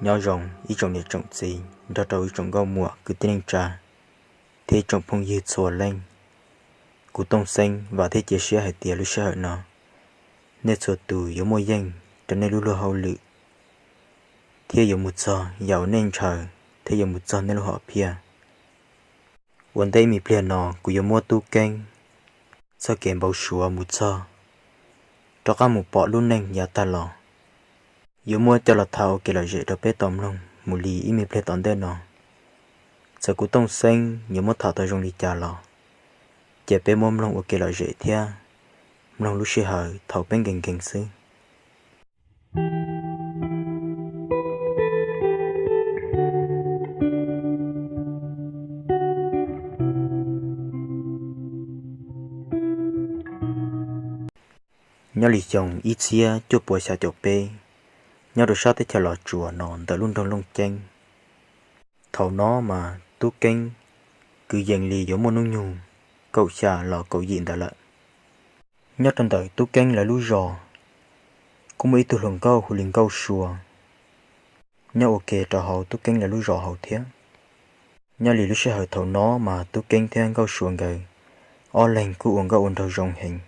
Nyob zoo ib tsoom niam tsoom txiv nrog rau ib tsoom nkauj muam kwv tij neej tsa thiab ib tsoom phooj ywg txhua leej. Kuv Tooj Xeeb vam thiab cia siab hais tias lub sij hawm no nej txhua tus yuav muaj yeej rau nej lub luag hauj lwm thiab yuav mus txog yam uas nej ntshaw thiab yuav mus txog nej lub hom phiaj. Ua ntej ib me pliag no kuv yuav muab Tub Keeb txoj kev npau suav mus txog rov qab mus pom lub neej yav tag los, yuav muab coj los tham ua kev lom zem rau peb tau mloog mus li ib me pliag tom ntej no. Txawm kuv Tooj Xeeb yuav muab tham tau zoo li cas los, cia peb muab mloog ua kev lom zem thiab mloog lub sij hawm thaum peb nkees nkees xwb. Nyob li xyoo ib txhiab cuaj puas xya caum peb, nyob rau sab teb chaws Los Tsuas no ntawm lub nroog Looj Ceeb. Thaum no mas Tub Keeb kwv yees li yuav muaj hnub nyoog kaum xya los kaum yim ntawd lawm. Nyob rau ntawm Tub Keeb lawv lub zos kuj muaj ib tug hluas nkauj hu li Nkauj Sua nyob ua ke rau hauv Tub Keeb lawv lub zos hauv thiab. Nyob li lub sij hawm thaum no mas Tub Keeb thiab Nkauj Sua nkawd ob leeg kuj ua nkauj ua nraug zoo heev.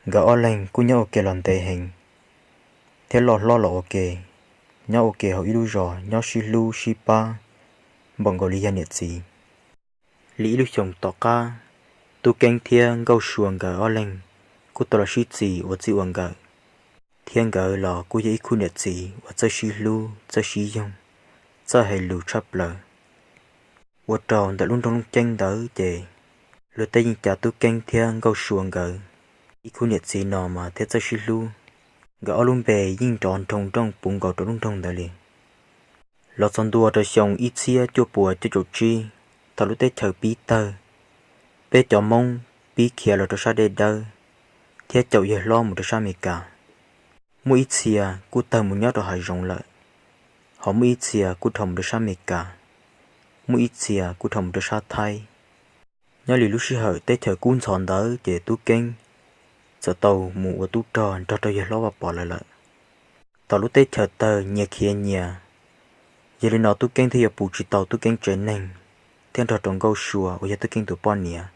Nkawd ob leeg kuj nyob ua ke los ntev heev thiab loj hlob los ua ke, nyob ua ke hauv ib lub zos nyob sib hlub sib pab npaum nkaus li yog niam txiv. Li ib lub xyoos tom qab, Tub Keeb thiab Nkauj Sua nkawd ob leeg kuj tau los sib txis ua txij ua nkawm, thiab nkawd los kuj yog ib khub niam txiv uas txawj sib hlub txawj sib yoog, txawj hais lus tshaj plaws. Ua rau ntawm lub nroog Looj Ceeb ntawd ces luag tej yeej cav Tub Keeb thiab Nkauj Sua nkawd ib khub niam txiv no mas thiab txawj sib hlub. Nkawd ob lub npe yeej nrov nroo nrooj puv nkaus rau lub nroog ntawd li. Los txog ntua rau xyoo ib txhiab cuaj puas cuaj caum tsib, thaum lub teb chaws pib tawg, peb cov Hmoob pib khiav los rau sab dej dawb thiab caum yawg hlob mus rau sab Amelikas. Muaj ib txhia kuj tawg mus nyob rau hav zoov lawm, ho muaj ib txhia kuj dhau mus rau sab Amelikas, muaj ib txhia kuj dhau mus rau sab Thaib. Nyob li lub sij hawm teb chaws kub ntxhov ntawd ces Tub Keeb txawm tau mus ua tub rog nrog rau yawg hlob Vaj Pov lawv lawm. Thaum lub teb chaws tawg nyias khiav nyias, yog li no Tub Keeb thiaj yuav pum tsis tau Tub Keeb tsev neeg, thiab nrog rau Nkauj Sua uas yog Tub Keeb tus poj niam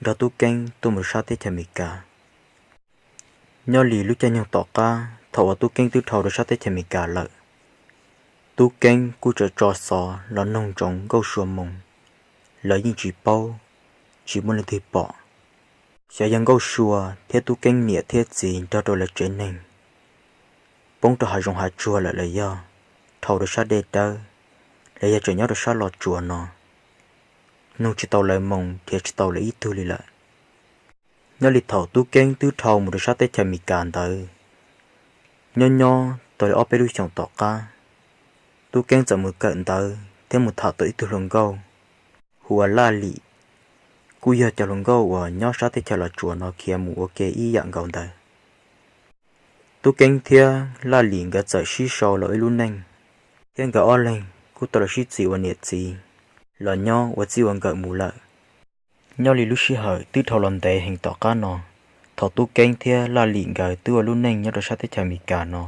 nrog Tub Keeb tuaj mus rau sab teb chaws Amelikas. Nyob li lub caij nyoog tom qab thaum uas Tub Keeb twb dhau rau sab teb chaws Amelikas lawm, Tub Keeb kuj tseem tso xov los noog ntsoov Nkauj Sua moo, lawv yeej tsis paub, tsis muaj leej twg pom. Xyov yog Nkauj Sua thiab Tub Keeb niam thiab txiv nrog rau lawv tsev neeg poob rau hav zoov hav tsuag lawm los yog dhau rau sab dej dawb, los yog tseem nyob rau sab Los Tsuas no, noog tsis tau lawv moo, nrhiav tsis tau lawv ib tug li lawm. Nyob li thaum Tub Keeb twb dhau mus rau sab teb chaws Amelikas ntawd, nyob nyob tau li ob peb lub xyoos tom qab, Tub Keeb txawm mus kawm ntawv thiab mus tham tau ib tug hluas nkauj hu ua Laj Lim, kuj yog cov hluas nkauj uas nyob sab teb chaws Los Tsuas no khiav mus ua ke ib yam nkaus ntawd. Tub Keeb thiab Laj Lim nkawd txawm sib sau los ib lub neej, thiab nkawd ob leeg kuj tau los sib txis ua niam txiv, los nyob ua txij ua nkawm mus lawm. Nyob li lub sij hawm twb dhau los ntev heev tom qab no, thaum Tub Keeb thiab Laj Lim nkawd twb ua lub neej nyob rau sab teb chaws Amelikas no,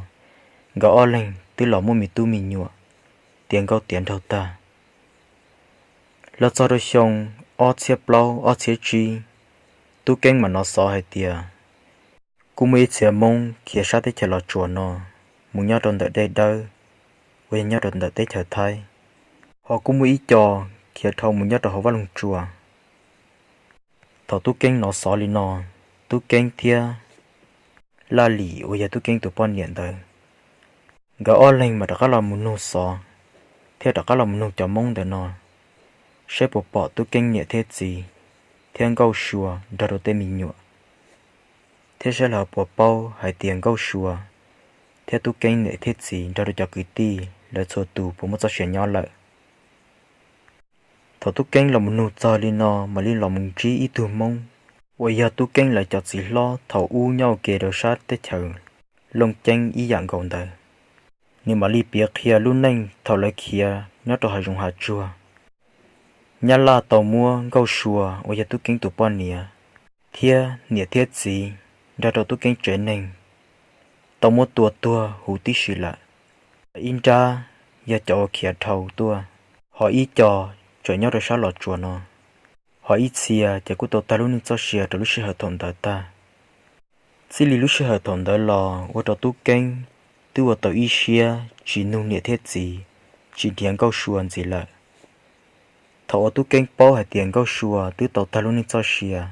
nkawd ob leeg twb los muaj me tub me nyuam, tiav nkauj tiav nraug tag. Los txog rau xyoo ob txhiab plaub ob txhiab tsib, Tub Keeb mam hnov xov hais tias kuj muaj ib txhia Hmoob khiav sab teb chaws Los Tsuas no mus nyob rau ntawm dej dawb, uas yog nyob rau ntawm teb chaws Thaib, ho kuj muaj ib co khiav dhau mus nyob rau hauv Vaj Loog Tsua. Thaum Tub Keeb hnov xov li no, Tub Keeb thiab Laj Lim uas yog Tub Keeb tus poj niam ntawd, nkawd ob leeg mas rov qab los mus nug xov, thiab rov qab los mus nug cov Hmoob ntawm no saib puas pom Tub Keeb niam thiab txiv thiab Nkauj Sua nrog rau tej me nyuam, thiab saib lawv puas paub hais tias Nkauj Sua thiab Tub Keeb niam thiab txiv nrog rau cov kwv tij lawv txhua tus puas muaj txoj sia nyob lawm. Thaum Tub Keeb los mus nug txog li no mam li los mus ntsib ib tug Hmoob uas yog Tub Keeb lawv cov txiv hlob thaum ub nyob ua ke rau sab teb chaws Looj Ceeb ib yam nkaus ntawd. Nws mam li piav qhia lub neej thaum lawv khiav nyob rau hav zoov hav tsuag. Nyab Laj tau muab Nkauj Sua uas yog Tub Keeb tus poj niam thiab niam thiab txiv nrog rau Tub Keeb tsev neeg tau muab tua tuag huv tib si lawm. Ib nrab yog cov uas khiav dhau tuaj, ho ib co tseem nyob rau sab Los Tsuas no, ho ib txhia ces kuj tau tag lub neej txoj sia rau lub sij hawm thaum ntawd tag. Txij li lub sij hawm thaum ntawd los ua rau Tub Keeb twb ua tau ib siab tsis nug niam thiab txiv, tsis nrhiav Nkauj Sua ntxiv lawm. Thaum uas Tub Keeb paub hais tias Nkauj Sua twb tau tag lub neej txoj sia,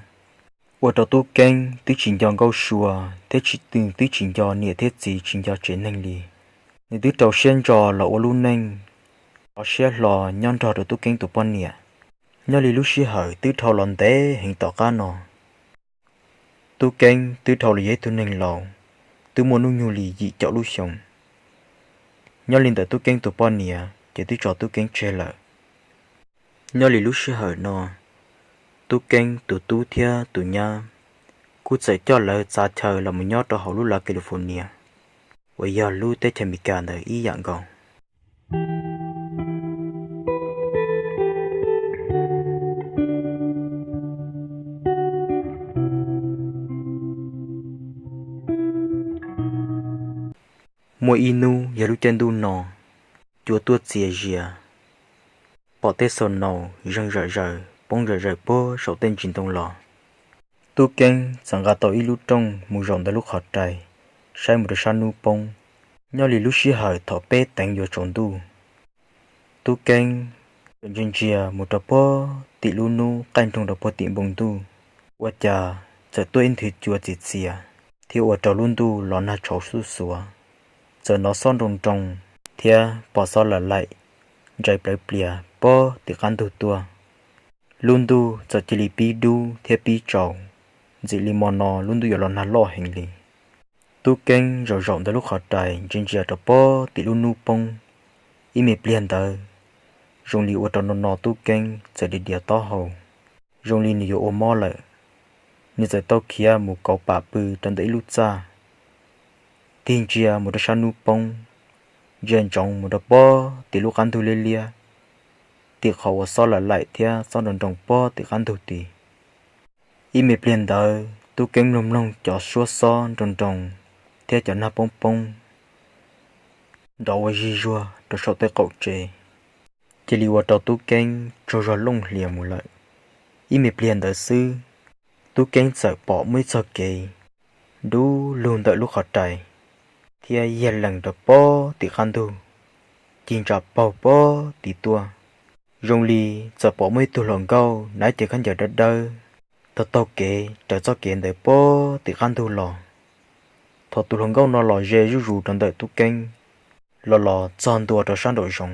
ua rau Tub Keeb twb tsis nco Nkauj Sua thiab tsis, twb tsis nco niam thiab txiv, tsis nco tsev neeg li. Nws twb rau siab ntso los ua lub neej, rau siab hlo nyob nrog rau Tub Keeb tus poj niam. Nyob li lub sij hawm twb dhau los ntev heev tom qab no, Tub Keeb twb dhau los yog ib tug neeg laus, twb muaj hnub nyoog li yim caum lub xyoos. Nyob li ntawm Tub Keeb tus poj niam ces twb tso Tub Keeb tseg lawm. Nyob li lub sij hawm no, Tub Keeb tus tub thiab tus nyab kuj txawm coj lawv txav chaw los mus nyob rau hauv lub lav California uas yog lub teb chaws Amelikas ntawd ib yam nkaus. Muaj ib hnub yog lub caij ntuj no, cua tuaj txias zias, pom tej xaus naus zeeg zam zaws poob zam zaws puag saum tej ntsis ntoo los. Tub Keeb txawm nqa tau ib lub rooj mus zaum ntawm lub qhov rai, saib mus rau sab hnub poob. Nyob li lub sij hawm thaum peb teev yuav tsaus ntuj, Tub Keeb txawm ntsia ntsia mus rau puag tim lub hnub qaij nroog rau puag tim npoo ntuj, ua cas txawm tuaj ib nthwv cua txias txias thiab ua rau lub ntuj los nag tshauv xuj xuav, txawm hnov xob nroo nroo thiab pom xob lam laim ntsais plawv plias puag tim qab ntug tuaj. Lub ntuj txawm cia li pib dub thiab pib tsaus, ntxim li mo no lub ntuj yuav los nag loj heev li. Tub Keeb zaum zaum ntawm lub qhov rai ntsia ntsia rau puag tim lub hnub poob, ib me pliag ntawd zoo li ua rau no no Tub Keeb txawm dias dias taub hau, zoo li nws yuav ua mob lawm. Nws txawm tau khiav mus kauv pam pw rau ntawm ib lub txaj, tig ntsia mus rau sab hnub poob, ntsia ntsoov mus rau puag tim lub qab ntug liab liab, tim qhov uas xob lam laim thiab xob nroo nroo puag tim qab ntug tid. Ib me pliag ntawd Tub Keeb mloog mloog cov suab xob nroo nroo thiab cov nag poob poob nrov ua zig zuag rau saum tej qaum tsev, cia li ua rau Tub Keeb tsaug zog looj hlias mus lawm. Ib me pliag ntawd xwb, Tub Keeb txawm pom muaj ib txoj kev dub lug ntawm lub qhov rai thiab yag lees rau puag tim qab ntug, cig ntsa paug puag tid tuaj. Zoo li txawm pom muaj ib tug hluas nkauj hnav cev khaub ncaws dawb dawb taug taug kev raws txoj kev ntawd puag tim qab ntug los. Thaum tus hluas nkauj no los ze zuj zus rau ntawm Tub Keeb, los los txog ntua rau sab nraum zoov,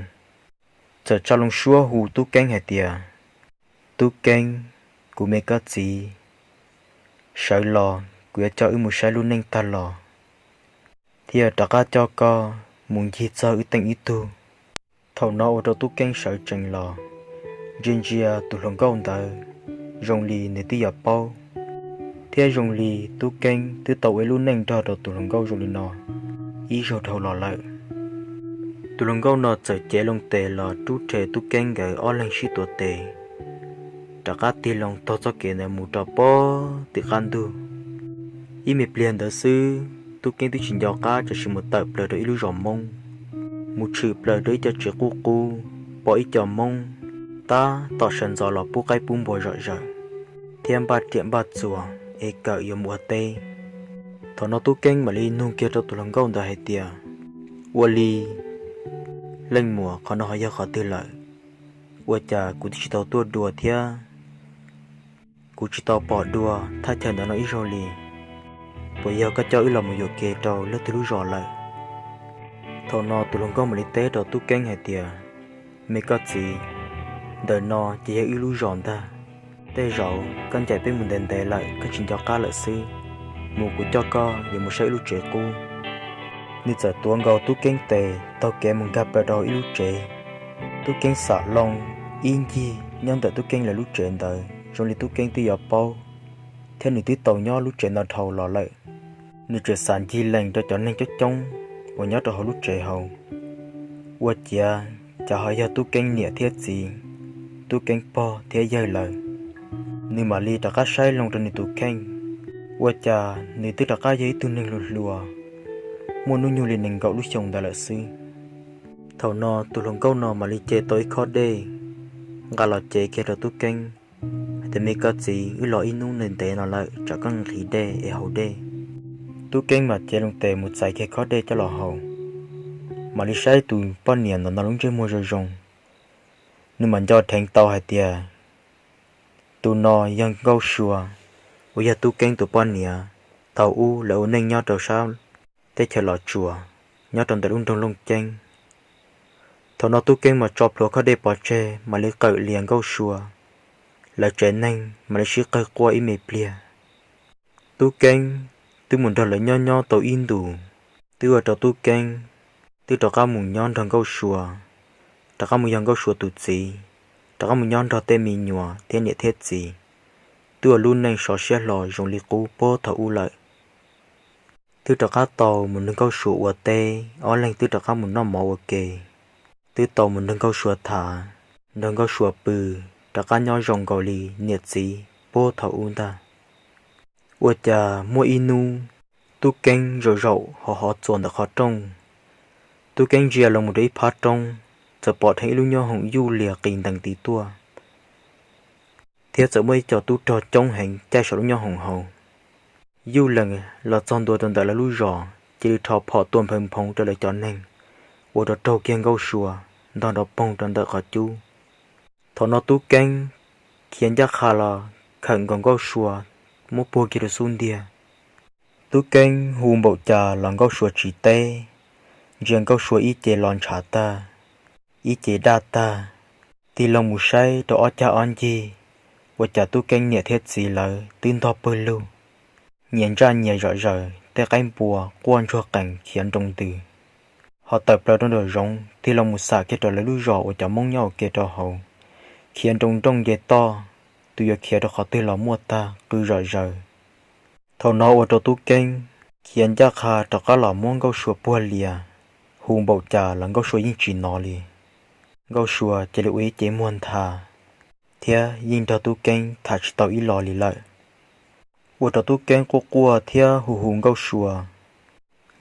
txawm tsa loo suab hu Tub Keeb hais tias, Tub Keeb, kuv me koj txiv, sawv los kuv yuav coj wb mus saib lub neej tag los, thiab rov qab coj koj mus ncig txog wb teej ib tug. Thaum no ua rau Tub Keeb sawv tsees los, ntsia ntsia tus hluas nkauj ntawd, zoo li nws twb yuav paub, thiab zoo li Tub Keeb twb tau ua ib lub neej nrog rau tus hluas nkauj zoo li no ib zaug dhau los lawm. Tus hluas nkauj no txawm cev loo tes los rub rhe Tub Keeb nkawd ob leeg sib tuav tes, rov qab tig loo taug txoj kev ntawd mus rau puag tim qab ntug. Ib me pliag ntawd xwb, Tub Keeb twb tsis nco qab tsam sim mus tawm plaws rau ib lub zos Hmoob, mus tshwm plaws rau ib co tsev qub qub, pom ib co Hmoob tab tom sawv ntxov los pub qaib pub npua zom zaws thiab npaj riam npaj txuas es kawm yuav mus ua teb. Thaum no Tub Keeb mam li nug kiag rau tus hluas nkauj ntawd hais tias, Ua li, leej muam, qhov no ho yog qhov twg lawm? Ua cas kuv twb tsis tau tuaj dua thiab kuv tsis tau pom dua thaj chaw ntawd no ib zaug li? Puas yog koj coj wb los mus yuam kev rau leej twg lub zos lawm? Thaum no tus hluas nkauj mam li teb rau Tub Keeb hais tias, Me koj txiv, ntawm no ces yog wb lub zos ntag. Tej zaum koj ncaim peb mus ntev ntev lawm koj tsis nco qab lawm xwb. Mus, kuv coj koj yuav mus saib wb lub tsev qub. Nws txawm tuav nkaus Tub Keeb tes taug kev mus nkag plaws rau hauv ib lub tsev. Tub Keeb xam loo ib ncig nyob ntawm Tub Keeb lawv lub tsev ntawd zoo li Tub Keeb twb yuav paub, thiab nws twb tau nyob lub tsev ntawd dhau los lawm. Nws tseem xam ncig lees rau cov neeg coob coob uas nyob rau hauv lub tsev hauv, ua ciav cas ho yog Tub Keeb niam thiab txiv, Tub Keeb pog thiab yawg lawv. Nws mam li rov qab saib loo rau nws tus kheej, ua cas nws twb rov qab yog ib tug neeg hluas hluas, muaj hnub nyoog li nees nkaum lub xyoo ntawd lawm xwb. Thaum no tus hluas nkauj no mam li ce tau ib khob dej nqa los cev kiag rau Tub Keeb, hais tias, Me koj txiv, wb los ib hnub ntev no lawm, tsam koj nqhis dej es haus dej. Tub Keeb mam cev loo tes mus txais kiag khob dej coj los haus, mam li saib tus poj niam ntawm no lub ntsej muag zoo zoo. Nws mam nco dheev tau hais tias tus no yog Nkauj Sua, uas yog Tub Keeb tus poj niam thaum ub lawv ua neej nyob rau sab teb chaws Los Tsuas, nyob rau ntawm lub nroog Looj Ceeb. Thaum no Tub Keeb mam tso plhuav khob dej pov tseg, mam li qawm lias Nkauj Sua. Lawv tsev neeg mam li sib qawg quaj ib me pliag. Tub Keeb twb mus nrog lawv nyob nyob tau ib ntus, twb ua rau Tub Keeb twb rov qab mus nyob nrog Nkauj Sua, rov qab mus yog Nkauj Sua tus txiv, rov qab mus nyob nrog tej me nyuam thiab niam thiab txiv, twb ua lub neej sov siab hlo zoo li qub puag thaum ub lawm. Twb rov qab tau mus nrog Nkauj Sua ua teb, ob leeg twb rov qab mus noj mov ua ke, twb tau mus nrog Nkauj Sua tham, nrog Nkauj Sua pw, rov qab nyob zoo nkaus li niam txiv puag thaum ub ntag. Ua cas muaj ib hnub, Tub Keeb zaum zaum hov hov txuas ntawm qhov rooj, Tub Keeb ntsia los mus rau ib phab roob, txawm pom dheev ib lub nyooj hoom yuj lias qis ntees tid tuaj, thiab txawm muaj ib co tub rog coob heev caij saum lub nyooj hoom hauv. Yuj lees los txog ntua rau ntawm lawv lub zos, cia li rho phom tua nphawv nphoov rau lawv cov neeg, ua rau raug kiag Nkauj Sua ntog nrov poog rau ntawm qhov cub. Thaum no Tub Keeb khiav ncaj qha los khawm nkaus Nkauj Sua, muab puag kiag rau xub ntiag. Tub Keeb hu npaum cas los Nkauj Sua tsis teb, ntsia Nkauj Sua ib ce lo ntshav tag, ib ce daj tag, tig loo mus saib rau ob cag ob ncig, ua cas Tub Keeb niam thiab txiv lawv twb ntog pawg lug, nyias ntsaj nyias zom zaws, tej qaib npua quaj ntsuag qees khiav nroo ntws. Ho tawm plaws rau nraum zoov tig loo mus xam kiag rau lawv lub zos uas cov Hmoob nyob ua ke rau hauv, khiav nroo nrooj nce toj, tus yuav khiav rau qhov twg los muaj tag, qw zom zaws. Thaum no ua rau Tub Keeb khiav ncaj qha rov qab los muab Nkauj Sua puag lias, hu npaum cas los Nkauj Sua yeej tsis hnov li. Nkauj Sua cia li ua ib ce muag ntha, thiab yeej nrog Tub Keeb tham tsis tau ib los li lawm. Ua rau Tub Keeb quaj quaj thiab hu hu Nkauj Sua.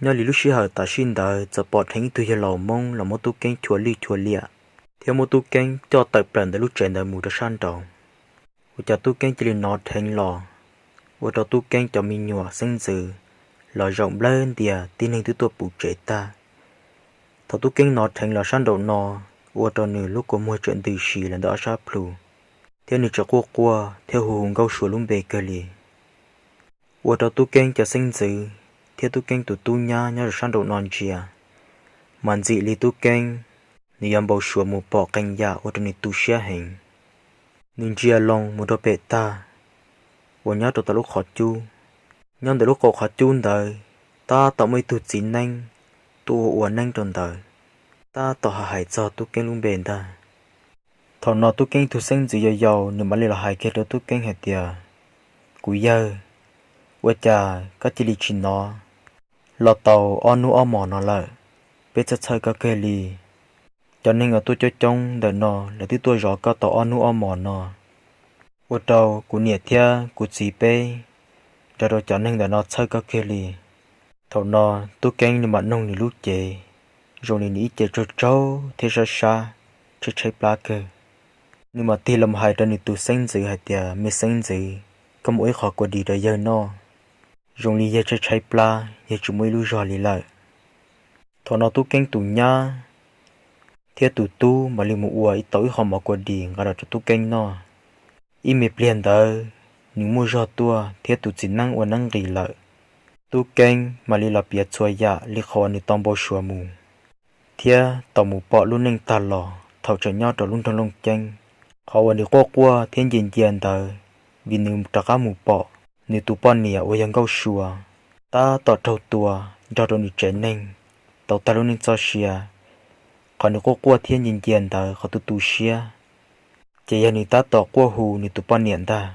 Nyob li lub sij hawm tam sim ntawd txawm pom dheev ib tug yawg laus Hmoob los muab Tub Keeb chua lwj chua liam, thiab muab Tub Keeb coj tawm plaws ntawm lub tsev ntawd mus rau sab nraud. Ua cas Tub Keeb cia li hnov dheev los, ua rau Tub Keeb cov me nyuam xeeb ntxwv los zaum nplawg ntias tib neeg twb tuaj puv tsev tag. Thaum Tub Keeb hnov dheev los sab nraum no, ua rau nws lub kua muag tseem ntws si los ntawm ob sab plhu, thiab nws tseem quaj quaj thiab hu hu Nkauj Sua lub npe kawg li. Ua rau Tub Keeb cov xeeb ntxwv thiab Tub Keeb tus tub nyab nyob rau sab nraum no ntsia, mas ntxim li Tub Keeb, nws yuav npau suav mus pom qee yam ua rau nws tu siab heev. Nws ntsia loo mus rau pem tag uas nyob rau tom lub qhov cub. Nyob ntawm lub qaum qhov cub ntawd, tab tom muaj ib tug txiv neeb tuaj ua ua neeb rau ntawd, tab tom hais txog Tub Keeb lub npe ntag. Thaum no Tub Keeb tus xeeb ntxwv yau yau nws mam li los hais kiag rau Tub Keeb hais tias, Kuv yawg, ua cas koj cia li tsis hnov los tau ob hnub ob hmos no lawm? Peb txhawj txhawj koj kawg li. Cov neeg uas tuaj coob coob ntawm no lawv twb tuaj zov koj tau ob hnub ob hmos no, ua rau kuv niam thiab kuv txiv peb nrog rau cov neeg ntawm no txhawj koj kawg li. Thaum no Tub Keeb nws mam noog nws lub cev, zoo li nws ib ce tsaug tsaug thiab sab sab, tshaib tshaib plab kawg. Nws mam tig los hais rau nws tus xeeb ntxwv hais tias, Me xeeb ntxwv, koj mus ua ib qho kua dis rau yawg noj, zoo li yawg tshaib tshaib plab, yawg tsis muaj ib lub zog li lawm. Thaum no Tub Keeb tus nyab thiab tus tub mam li mus ua tau ib qho mov kua dis nqa los rau Tub Keeb noj. Ib me pliag ntawd, nws muaj zog tuaj thiab tus txiv neeb ua neeb nqis lawm. Tub Keeb mam li los piav txhua yam li qhov uas nws tau npau suav mus, thiab tau mus pom lub neej tag los thaum tseem nyob rau lub nroog Looj Ceeb. Qhov uas nws quaj quaj thiab ncia ncia ntawd, vim nws rov qab mus pom nws tus poj niam uas yog Nkauj Sua tab tom raug tua nrog rau nws tsev neeg tau tag lub neej txoj sia. Qhov nws quaj quaj thiab ncia ncia ntawd qhov tu tu siab, ces yog nws tab tom quaj hu nws tus poj niam ntag.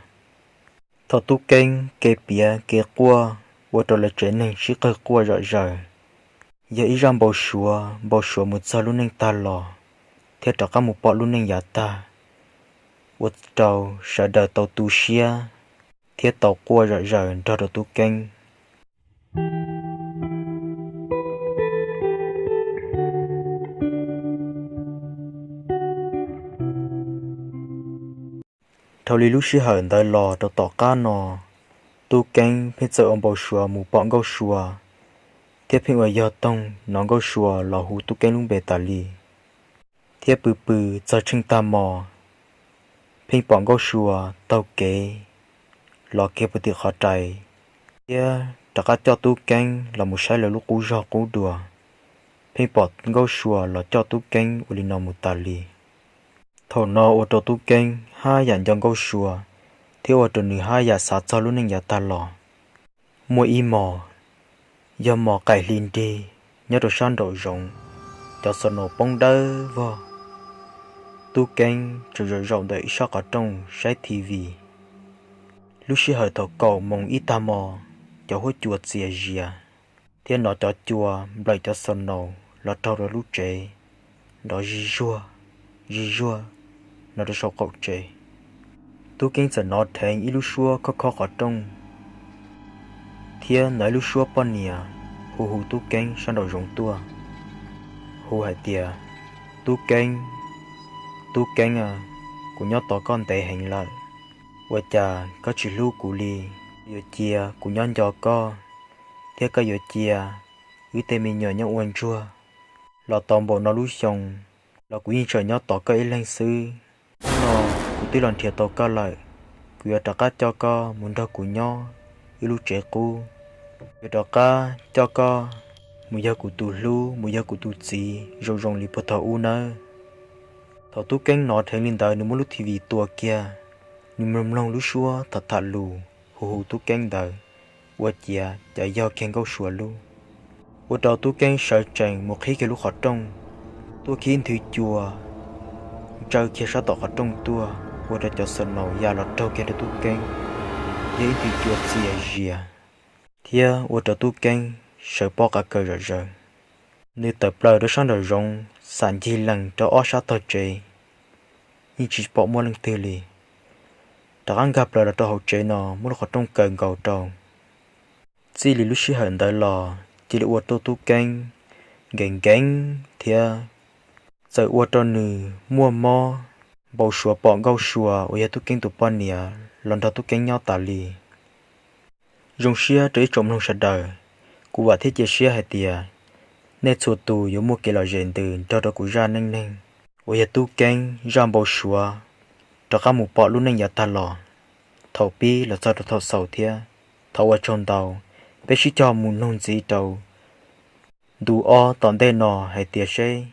Thaum Tub Keeb kev piav kev quaj ua rau lawv tsev neeg sib qawg quaj zom zaws, yog ib zaj npau suav, npau suav mus txog lub neej tag los thiab rov qab mus pom lub neej yav tag, ua rau sawv daws tau tu siab thiab tau quaj zom zaws nrog rau Tub Keeb. Dhau li lub sij hawm ntawd los rau tom qab no, Tub Keeb pheej txawm ua npau suav mus pom Nkauj Sua, thiab pheej ua yog toog hnov Nkauj Sua los hu Tub Keeb lub npe tas li. Thiab pw pw txog tsheej tag hmo, pheej pom Nkauj Sua taug kev los kiag puag tim qhov rais, thiab rov qab coj Tub Keeb los mus saib lawv lub qub zog qub dua. Pheej pom Nkauj Sua los coj Tub Keeb ua li no mus tas li. Thaum no ua rau Tub Keeb haj yam nco Nkauj Sua, thiab ua rau nws haj yam xav txog lub neej yav tag los. Muaj ib hmos, yog hmo qaim hli nrig, nyob rau sab nraum zoov, cov xaus naus poob dawb vog. Tub Keeb tseem zaum zaum ntawm ib sab qhov rooj saib T V. Lub sij hawm thaum kaum moos ib tag hmo, cov huab cua txias zias, thiab hnov cov cua nplawm cov xaus naus los raug rau lub tsev, nrov zig zuag, zig zuag, no rau saum qaum tsev. Tub Keeb txawm hnov dheev ib lub suab khob khob qhov rooj, thiab hnov ib lub suab poj niam hu hu Tub Keeb sab nraum zoov tuaj, hu hais tias, Tub Keeb, Tub Keeb a, kuv nyob tos koj ntev heev lawm, ua cas koj tsis hlub kuv li? Yuav cia kuv nyob nco koj, thiab koj yuav cia wb tej me nyuam nyob ua ntsuag los tau npaum no lub xyoo, los kuv yeej tseem nyob tos koj ib leeg xwb. Hnub no kuv twb los nrhiav tau koj lawm, kuv yuav rov qab coj koj mus nrog kuv nyob ib lub tsev qub, yuav rov qab coj koj mus yog kuv tus hlub, mus yog kuv tus txiv zoo zoo li puag thaum ub nawb. Thaum Tub Keeb hnov dheev li ntawd, nws muab lub T V tua kiag, nws mloog mloog lub suab tham tham lus hu hu Tub Keeb ntawd, ua ciav cas yog kiag Nkauj Sua lub. Ua rau Tub Keeb sawv tsees mus qhib kiag lub qhov rooj, tuaj kiag ib nthwv cua ntsaws kiag sab tom qhov rooj tuaj, ua rau cov xaus naus ya los raug kiag rau Tub Keeb, yog ib nthwv cua txias zias, thiab ua rau Tub Keeb sawv pob qa kaws zom zaws. Nws tawm plaws rau sab nraum zoov, xam ncig lees rau ob sab tog tsev, yeej tsis pom muaj leej twg li. Rov qab nkag plaws los rau hauv tsev no, muab lub qhov rooj kaw nkaus rau. Txij li lub sij hawm ntawd los cia li ua rau Tub Keeb nkees nkees thiab txawm ua rau nws muaj mob, npau suav pom Nkauj Sua uas yog Tub Keeb tus poj niam los nrog Tub Keeb nyob tas li. Zoo siab rau ib tsoom mloog sawv daws, kuv vam thiab cia siab hais tias nej txhua tus yuav muaj kev lom zem ntws nrog rau kuv zaj neej neeg uas yog Tub Keeb zaj npau suav rov qab mus pom lub neej yav tag los, thaum pib los txog rau thaum xaus thiab. Thov ua tsaug ntau, peb sib cog mus noog ntxiv rau ntu ob tom ntej no hais tias seb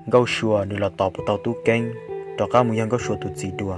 Nkauj Sua nws los tos puas tau Tub Keeb rov qab mus yog Nkauj Sua tus txiv dua.